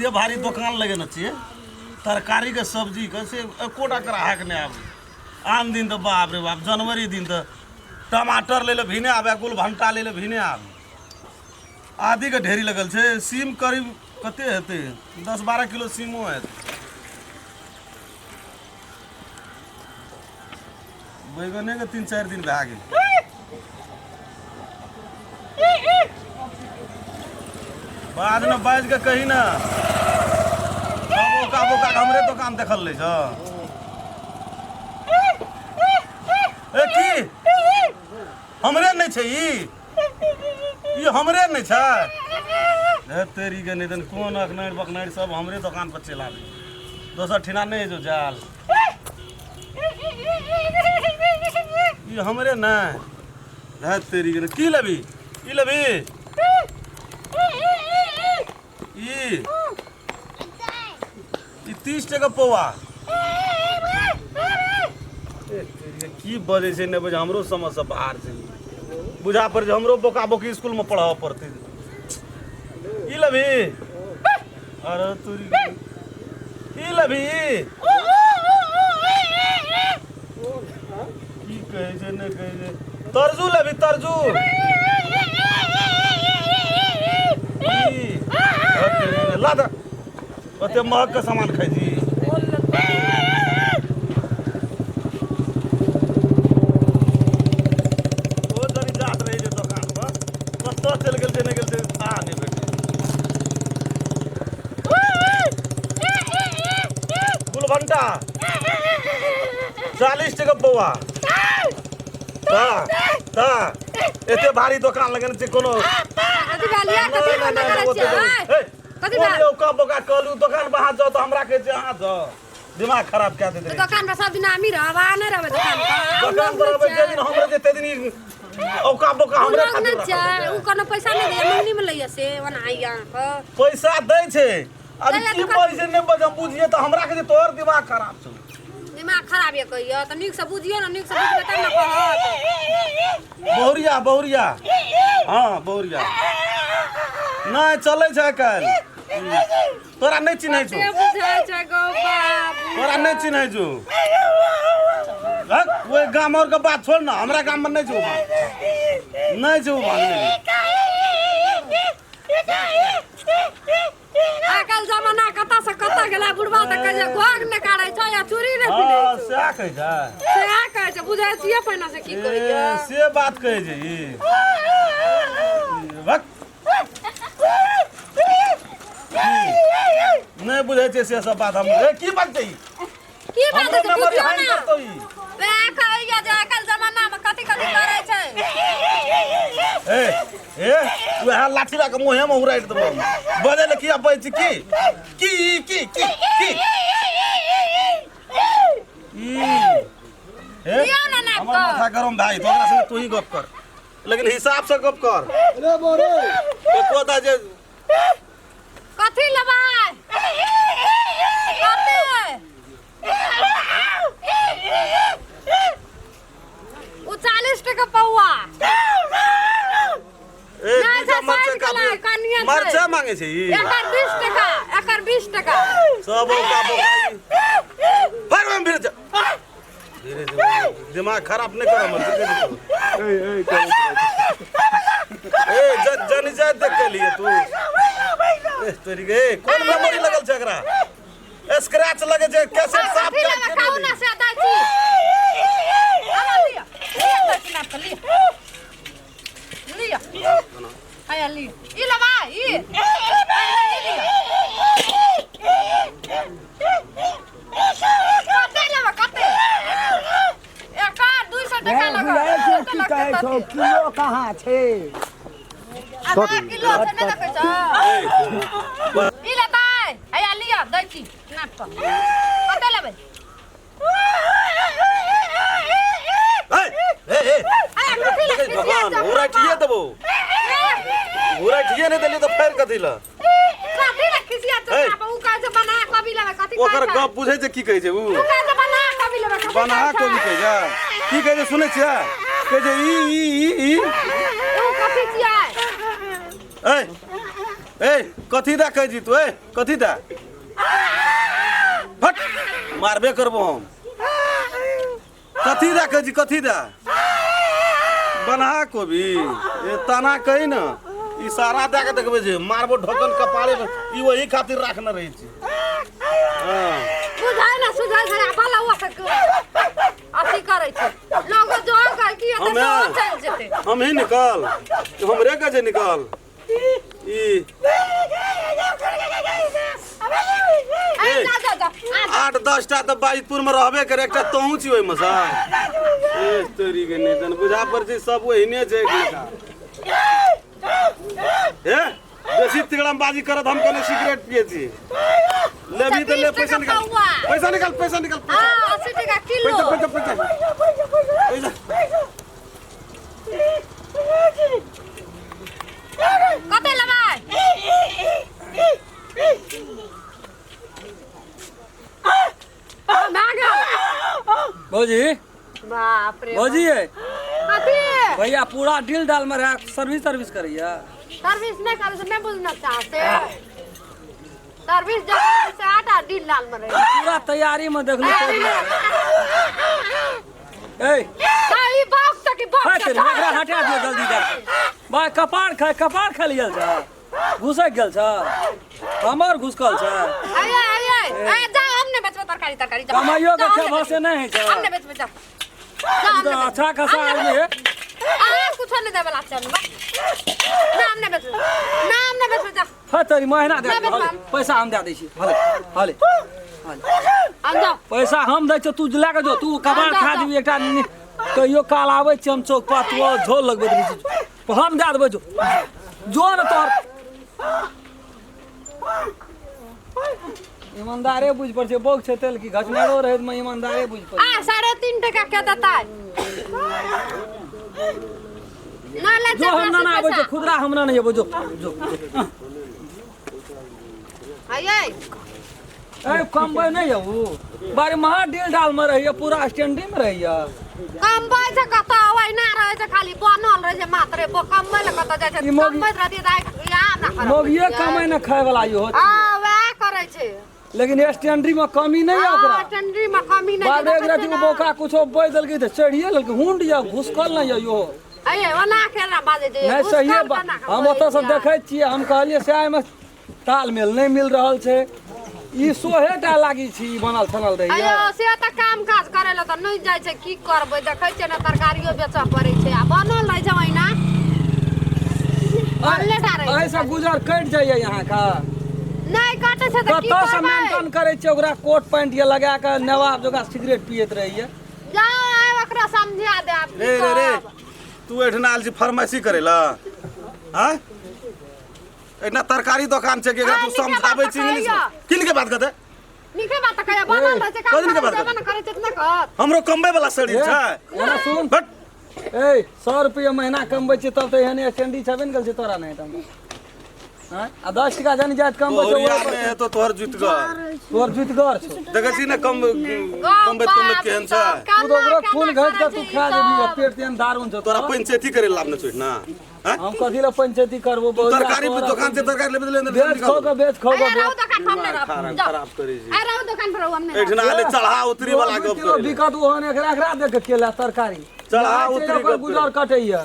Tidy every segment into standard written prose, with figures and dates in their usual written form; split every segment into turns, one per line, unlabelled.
एते भारी दोकान लगेने छियै तरकारीके सब्जीके, से एकोटा ग्राहक नहि आबै। आन दिन तऽ बाप रे बाप, जनवरी दिन तऽ टमाटर लै लए भी नहि आबै, गुलभंटा लै लए भी नहि आबै। आदीके ढेरी लगल छै। सीम करीब कते हेतै? 10-12 किलो सीमो हेतै। बैगनेके 3-4 दिन भए गेल। बाद में बाजि के कही ना, सब ओका बोका के हमरे दोकान देखल लै छ। ए की हमरे नहि छै? ई ई हमरे नहि छै? हे तेरी के, नहि तन कोन अखनारि बखनारि सब हमरे दोकान पर चलि आबै, दोसर ठिना नहि जो जाल। ई हमरे नहि? हे तेरी के, की लेबी? ई लेबी? ई ई 30 टका पौआ। ए तेरी के, की बजै छै नहि बजै, हमरो समझ से बाहर छै। बुझा पर जे हमरो बोका बोकी स्कूल में पढ़ाबऽ पड़तै। ई लेबी? अरे तोरी, ई लेबी? की कहै छै नहि कहै छै। तरजू लेबी? तरजू ई ला दे, ओते महग के सामान खाइ छी। ओ जरी जात रहै छै दोकान पर, कतऽ चलि गेल छै नहि गेल छै, थाह नहि भेटै। गुलभंटा 40 टका पौआ। ता एते भारी दोकान लगेने छै कोनो
कथी भेल या? कथी
नहि,
बन्द
नहि,
करै
ओते
छियै?
जरूर। हे,
कथी
कोन
भेल?
यौ कब बोका कहलू दोकान बाहर जाओ तऽ हमरा कहै छै अहाँ जाओ, दिमाग खराब कए दैत
तऽ
रहै।
दोकान पर सब दिन आमी रहब आ नहि रहबै दोकान पर?
दोकान
लोग
पर
नहि
अबै जे
छै।
दिन हम रहै ते दिन ई औका बोका
उ
हमरे
लोग
खातिर
नहि
राखल
छै।
छै।
उ कोनो पैसा नहि दैया, मंगनी मे लैया से ओना आइया अहाँके।
पैसा दै छै अभी।
दैया
की
तऽ
बजै छै नहि बजै, हम बुझिए तऽ हमरा कहै छै तोहर दिमाग खराब छौ।
दिमाग खराब ये कहियो तऽ नीक से बुझियो ने, नीक से बुझबै तब ने कहत।
बहुरिया बहुरिया, हाँ बहुरिया नहि चलै छै आइ काल्हि। तोरा नहि चिन्है छौ।
कते बुझै छै गौ बाप।
तोरा नहि चिन्है छौ। हक, ओहि गाम और के बात छोड़ ना, हमरा गाम में नहि छौ उ बात, नहि छौ उ बात, नहि।
आइ काल्हि जमाना कतऽ से कतऽ गेलै। बुढ़बा तऽ कहै छै घोघ नहि काढ़ै छै या चूड़ी नहि पिन्है
हँ
छौ।
सएह कहै छै।
सएह कहै छै। बुझै छियै पहिने से की कहैया?
ए, से बात कहै छै ई। भक। नहि बुझै छै से सब बात हम। ए, की बात छै ई?
की बात
हमरो
छै?
मेमोरी
बुझियौ
हैंग
ने।
करतौ ई।
वएह कहैया जे आइ काल्हि जमाना मे कथी कथी करै छै।
ए ए, वएह लाठी लए कऽ मुँहे मे उड़ारि देबौ। बजै लए किया बजै छी? की की की की की ई? ए,
दियौ ने नापि
हमर
कऽ।
माथा गरम भए जेतौ। ओकरा संगे तू ही गप कर, लेकिन हिसाब से गप कर।
रे बोरे
एको दा जे
कथी लेबै? कते? उ 40 टका पौआ।
ए,
नहि
दूटा
छै,
मरचाइ
60 टका
काफी।
कनिये छै।
मरचाइ मांगे छै ई।
एकर 20 टका, एकर 20 टका।
सब औका बौका ई। फर में भिड़ जा। धीरे धीरे, दिमाग खराब नहीं कर हमर।
ए ए करैत रहै छै।
ए जन जाय देख के लिए तू। ए तोरी गे, कोन मेमोरी लगल छै एकरा? स्क्रैच लगे छै, कैसेट साफ
कथी
कर
लेबै
के
कहू
नहीं
ने से दै छी। आबऽ लिअ, लिअ, दै छी नाप कऽ, लिअ लिअ, हैया लिअ। ई लेबै? ई ई लिअ। कते लेबै कते? एकर 200 टका लगत।
बुझै छै
कते
की
लगतै
कहै छौ?
तते।
किलो कहाँ छै?
आधा किलो छै, नहि देखै छौ? ई लेतै? हैया लिअ, दै छी नाप कऽ। कते लेबै?
ए ए ए,
हैया कथी ले
देखै
खिसिया
भगवान
छौ?
उराठिए देबो। उराठिए नहि देलियै तऽ फेर कथी लए?
कथी ले खिसिया छौ?
ए।
बाप, उ कहै छै बना कभी लेबै, कथी कहै
ओकर
छै?
गप बुझै छै? की कहै छै उ?
उ कहै छै बना कभी लेबै, कथी
बन्हा
कहै छै?
कोबी कहै छै। की कहै छै सुनै छियै? कहै छै ई ई ई ई।
उ कथी छियै?
ए ए कथी दे कहै छी तू? ए कथी दे? हट, मारबे करबो हम। कथी दे कहै छी? कथी दे? बन्हा कोबी ए तना कही न, इशारा दे के देखबै जे मारबो ढोकन कपारे में। ई वही खातिर राखने रहै छी। हाँ
बुझाय ना सुझाय छै आ भला ओ के अथी करै छै लोग जो कहै की एते
हमे
से चलि जेतै।
हम ही निकल, हमरे के जे निकल ई।
ए जा जा जा आ।
8-10 टा तऽ बाजितपुर में रहबे करे, एकटा तोहूँ छी ओहिमे सँ। ए तोरी के नहि तन बुझा पड़ छै, सब ओहिने छै एक लेखा। ए बेसी तिगड़मबाजी करत, हम कने सिगरेट पिए छी। लेबी तऽ ले, पैसा निकाल, पैसा निकाल, पैसा निकाल, पैसा।
हाँ, 80 टका किलो।
पैसा पैसा पैसा पैसा।
कते लेबै? भए गेल।
भौजी।
बाप रे।
भौजी ये।
कथी?
भैया पूरा डील डाल में रह सर्विस सर्विस करैया।
सर्विस नहीं करे से नहीं बुझना चाहते। सर्विस जब से आटा डील डाल में रहे।
पूरा तैयारी में देखलू। ए
ई बाप तक की बाप।
हाय तेरी, एकरा हटा दियो जल्दी दे। भाई कपार खाय, कपार खा लियल छ, घुसक गेल छ, हमर घुसकल छ।
आये आये ए जा, हम नहीं बेचबे तरकारी तरकारी जा।
कमाइयो के
जा, हम
खेबा
नहीं
से नहीं होइ
बेचबे।
छै।
हम नहीं बेचबे, जा जा, हम
ई तऽ
नहीं बेचबे।
अच्छा खासा आदमी है।
आ कुछ नहीं देबे ला चल बा। ना हम नहीं बेचबे, ना हम नहीं बेचबे, जा।
है तेरी महीना दे
ना
दियौ,
बेचबे।
हले, पैसा हम दए दै छी, हले हले हले।
हम जाओ।
पैसा हम दै छियौ, तू लए कऽ जो, तू कबाड़
जा,
खा
जा।
जेबही। एकटा कहियो काल आबै छी हम चौक पर, तू झोल लगबैत रहै छी, हम दए देबै, जो जो ने। तोहर ईमानदारे बुझि पड़ै छै, बौक छै तेल की घचनारो रहै मे ईमानदारे बुझि पड़ै।
आ 3.5 टका के देतै ना ले।
जो हम ना आबै छै खुदरा, हमरा नहि अबै, जो जो।
आये।
ए कमबै नहि यौ, बारे महा डील डाल में रहैया, पूरा स्टैंडिंग में रहैया।
कमबै छै कतऽ? ओहिना रहै छै, खाली बनल रहै छै मात्रे। कमबै लए कतऽ जाइ छै?
ई मौगी-
कमबैत रहतियै तऽ आइ इएह ना खराब
मौगिए
होइतियै।
कमाइ ने खाय वाला इहो।
हँ, वएह करै छै।
लेकिन स्टैंडरी में कमी नहि यऽ ओकरा।
हँ, टेंडरी मे कमी नहि
बाप रे,
छै,
एक राति
देखै
ओ बौका कुछो बोइ देलकै तऽ चढ़िए लेलकै, हुंड यऽ, घुसकल नहि यऽ इहो।
अये ओना केना बाजै छै?
नहि सहिए
घुसकल
बात।
केना के
हम
बजै
ओतऽ से
छियै?
देखै छियै, हम कहलियै से एहिमे तालमेल नहि मिल रहल छै, ई सोहे टा लागी छी, ई बनल छनल रहैया।
अयो से तऽ काम काज करै लए तऽ नहि जाइ छै, की करबै? देखै छियै ने, तरकारियो बेचऽ पड़ै छै आ बनल रहै छै ओहिना, बनले टा रहै छै।
एहिसँ गुजर कटि जाइए यहाँके?
नहि कटै छै तऽ की
कतऽ से
करबै?
मेंटेन करै छियै ओकरा? कोट पैंट ये लगा कऽ नवाब जोगा सिगरेट पियैत रहैया।
जाओ आइ ओकरा समझा देब की
रे रे रे।
कहब।
तू एहिठिना आयल छी फार्मेसी करै लए? आँय, एहिठिना तरकारी दोकान छै कि एकरा
हाँ,
तू
नीके
समझाबै
बात
छी इंग्लिश
कहैया।
किन के बात कहते?
नीके बात तऽ कहैया, बनल रहै छै काम।
कथी नीके
करै
बात
छै, जेबे ने करै छै तऽ नहि कहत।
हमरो कमबै वाला शरीर छै।
एना सुन।
हट।
ए 100 रुपया महीना कमबै छियै तब तऽ एहन स्टैंडी छेबे ने करै छै तोरा नहि तऽ। आँय? आ 10 टका जानी जात कमबै छै।
तोहर यार नहि हेतौ, तोहर जुतगर।
तोहर जुतगर छौ।
देखै छी ने कम कमबैत कमबैत केहन छै।
तू तऽ ओकरो खून घसि कऽ तू खा जेबही आ पेट तेहन दारुण छौ
तोरा
तोहर।
पंचायती करे लाभ नहि छौ ना? आँय?
हम कथी लए पंचायती करबो?
तू
बहुरिया
तरकारी
तोहर
दोकान से तरकारी लेबे ले।
बेच खो के, बेच खो के।
अरे रहू दोकान पर, हम नहि रहब, जाउ।
खराब करै छी।
अरे रहू दोकान पर, रहू, हम नहि रहब।
एहिठिना आले चढ़ा उतरी वाला
2
गप
किलो
करै।
बिकत ओहन एकरा एकरा देख के केला तरकारी
चढ़ा
जाइ छै,
उतरी
ओकर
गप
गुजर कटैया।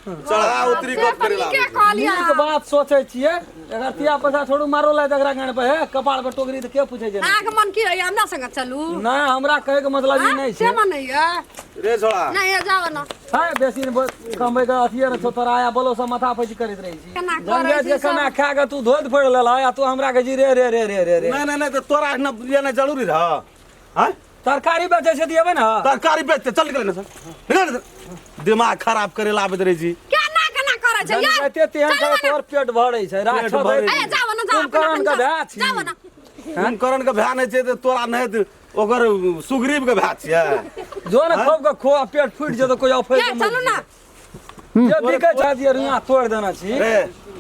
चढ़ा उतरी
से
गप
तऽ
करे
नीके
ला।
कहलियै।
नीक बात सोचै छियै। एकर तिया पैसा छोड़ू, मारो लायत एकरा गाँड पर हे कपार पर टोकरी तऽ के पूछै छै?
अहाँके मन की होइया, हमरा संगे चलू?
नहि, हमरा कहै के मतलब ई नहि
से
छै।
मन होइया।
रे छोड़ा।
नहि ये, जाओ ना।
है बेसी कमबै के अथिये रहै छौ तोरा, आया बोलो सब माथा पैची करैत रहै छी।
केना करै
जंगल
छी
के
सब?
कमा खा के तू धोइत फोड़ि लेलह आ तू हमरा कहै छी रे रे रे रे रे रे।
नहि नहि नहि, तऽ तोरा एहिठिना लेनाइ जरूरी रह? आँय?
तरकारी बेचै छै तऽ एबै ने।
तरकारी बेचते, चल निकल एने से, निकल एने से। दिमाग खराब करे ला आबैत रहै छी।
केना केना करै छै ये?
जते तेहन
चलू
छै
ने।
तोहर पेट भरै छै।
पेट
राक्षस
भरै
है।
छै।
ए जाओ ना, जाओ।
कुम्भकर्ण के भाय छी।
जाओ ना।
कुम्भकर्ण के भाय नहि छै तऽ तोरा नहि तऽ ओकर सुग्रीव के भाय छियै।
जो ने खूब के खो आ पेट फूटि जेतौ कोई ऑफर।
ये चलू ना।
जे बिकै छै दिए रुआ तोड़ि देना छी।
रे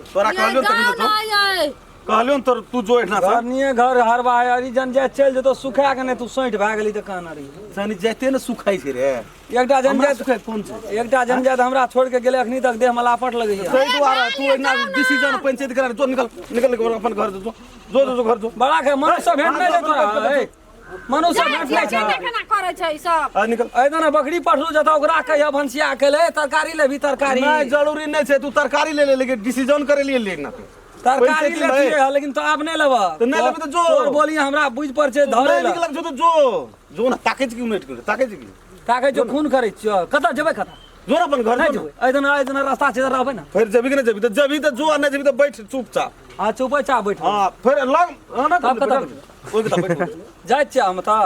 तोरा
ये
कहलियौ तखन
जाओ
तऽ
ना ये।
कहलियौ ने तोर तू जो एहिठिना से।
घर निये घर हरबा है अरी जन जाय चलि जेतौ सुखा के नहि तू सैठ भए गेली तऽ कहना रही।
जनी जाइते ने सुखाइ छै रे।
एकटा जन
हमरा
जाय
सुखाइ कोन छै?
एकटा जन जाय हमरा छोड़ के गेलै अखनी तक देह में लापट लगैया।
ताहि दुआरे तू एहिना डिसीजन पंचायत करा जो निकल निकल निकल अपन घर जो जो जो जो घर जो।
बड़ा के मनुष्य भेंट नहि छै तोरा ए मनुष्य भेंट नहि छै।
केना केना करै छै ई सब?
आ निकल।
एहि दिना बकरी पठलू जतऽ ओकरा कहिया भनसिया के ले तरकारी लेबी तरकारी।
नहि जरूरी नहि छै तू तरकारी ले ले लेकिन डिसीजन करे लिए ले ना तू।
तरकारी
पैसे
लेतियै हँ, लेकिन तो आब नहि लेबह।
तऽ नहि लेबही तऽ जो।
तोर बोली हमरा बुझि पर छै धरै
नहि
लए।
निकलक छौ तऽ जो जो ने ताकै छी कि उनटि गेलै ताकै छी कि
ताकै छौ खून करै छियौ कतऽ जेबै कतऽ?
जो ने अपन घर
नहि
जो ने।
जेबै एहि दिना रास्ता छै तऽ रहबै ने।
फेर जेबही कि नहि जेबही तऽ जेबही तऽ जो आ नहि जेबही तऽ बैठ चुपचाप।
हँ चुपे चाप बैठ।
हँ फेर लग हँ ना
तब कतऽ
ओहि कतऽ बैठ।
जाइ छियै हम तऽ।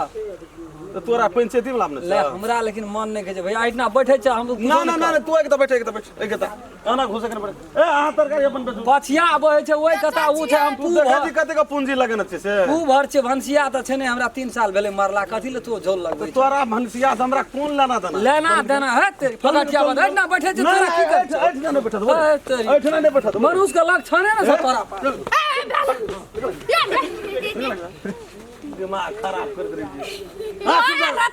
तऽ तोरा पंचायती वला मे
ले
ने छौ?
हमरा लेकिन मन नहि कहै छै भैया एहिठिना बैठे छै हम
ना ना ना तू एक तऽ बैठ एक तऽ बैठ एक तऽ आना घुसे के पड़े ए अहाँ तरकारी अपन बेचू।
पछिया बहै छै ओहि कता ओ छै हम
तू
पू
देखै
भर
छी कतेक पूंजी लगेने छै से।
पू भर छै भनसिया तऽ छै नहि हमरा 3 साल भेलै मरला कथी ले तू झोल लगबै
तोरा भनसिया से हमरा कोन लेना देना?
लेना देना है तेरी फकटिया बंद एहिठिना बैठे छै तोरा की कर
एहिठिना नहि बैठत
है तेरी।
एहिठिना नहि बैठत।
मनुष्य के लक्षणे ने छै तोरा पास।
दिमाग खराब कर दे छी।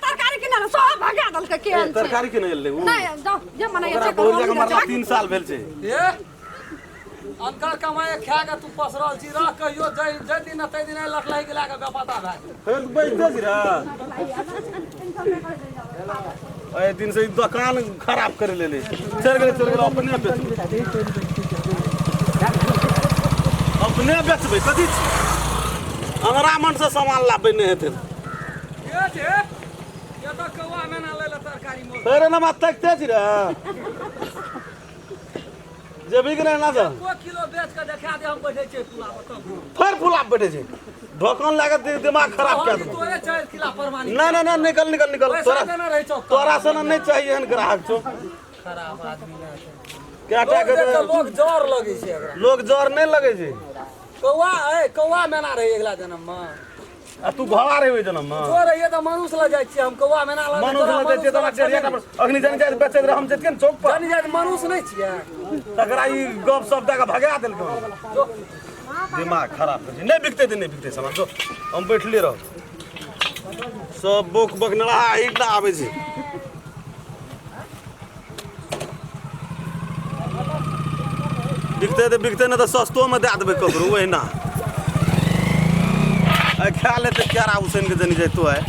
तरकारी किने ले सब भगा देलकै केहन छै।
तरकारी के नहि एलै उ।
नहि जाउ जे मने
ओकरा बहुरिया के मरला 3 साल भेल छै।
ए अनकर कमाए खा के तू पसरल छी रह कहियो जै जै दिन तै दिन लटलही के लए के बेपता भए गेल।
फेर बैठते छी रे। एहि दिन से ई दोकान खराब कर लेले। चल गेलै चल गेलै अपने बेचबै। अपने बेचबै कथी छी? हमरा मन से सामान लाबै नहि हेतै।
ये जे ये तऽ कौआ मेना लै ले तरकारी मोल।
फेर एना बात तकते छी रे। जेबही कि नहि एना से?
एको किलो बेच के देखा दे हम बैठे छियै पुला पर तब।
फेर पुला पर बैठे छी। ढोकन लागत दिमाग खराब कए देबौ।
तोरे 4 किला परमानी।
ना ना ना निकल निकल निकल
पैसा
तोरा
देना रहै छौ।
तोरा से नहि चाहिए एहन ग्राहक छौ।
खराब आदमी ना छै।
क्या
लोग देख के लोग जर लगै छै एकरा।
लोग जर नहि लगै छै।
कौआ ए कौआ मेना रहै अगिला जन्म मे।
आ तू घोड़ा रहै ओहि जन्म मे।
तो रहिए तऽ मनुष्य लग जाइ छियै हम कौआ मेना लग।
मनुष्य लग जाइ छियै तऽ हमरा डेढ़िया पर अग्नि जन जाइ बेचैत रहै हम जैतियै ने चौक पर।
जानी जाइ मनुष्य नहि छियै।
तकरा ई गप सप दऽ कऽ भगा देलकै। दिमाग खराब कर नहि बिकतै तऽ नहि बिकतै सामान जो हम बैठले रहब। सब बोक बकनरा ईट ना आबै छै। बिकतै तऽ बिकतै नहि तऽ सस्तोमे दए देबै ककरो ओहिना। आइ खा लेतै केरा उसैन के जनी जैतो आइ।